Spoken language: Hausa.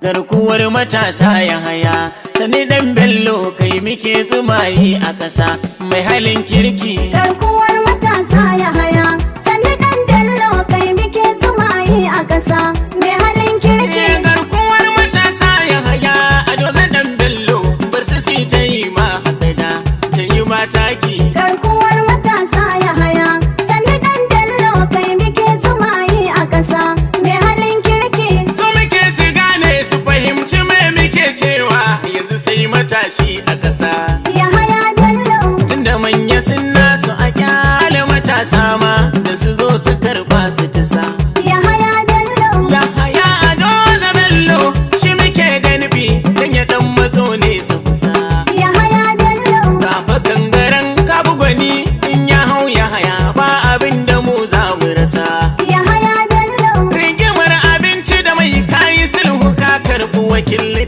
Garkuwar matasa Yahaya, Sani Dan Bello, kai muke tsumayi a ƙasa, mai halin kirki. Garkuwar matasa Yahaya, Sani Dan Bello, kai muke tsumayi a ƙasa, mai halin kirki. Garkuwar matasa Yahaya Ado Dan Bello, bar su si ta yi ma hasada, ta yi mataki. Garkuwar matasa Yahaya, Sani Dan Bello, kai muke tsumayi a ƙasa, mai halin kirki. So muke su gane, su fahimci me muke cewa, yanzu sai matashi a ƙasa. Yahaya Bello. Tunda manya sun nasu, a kyale matasa ma da su zo su karba su tisa. Yahaya Bello. Yahaya Ado Bello shi muke da nufi, dan ya dan matso ne su kusa. Yahaya Bello. Kafa gangaren kabu gwani in ya hau Yahaya, ba abin da mu za mu rasa. Yahaya Bello. Rigimar abinci da mai, kayi sulhu, ka karɓi wakilci.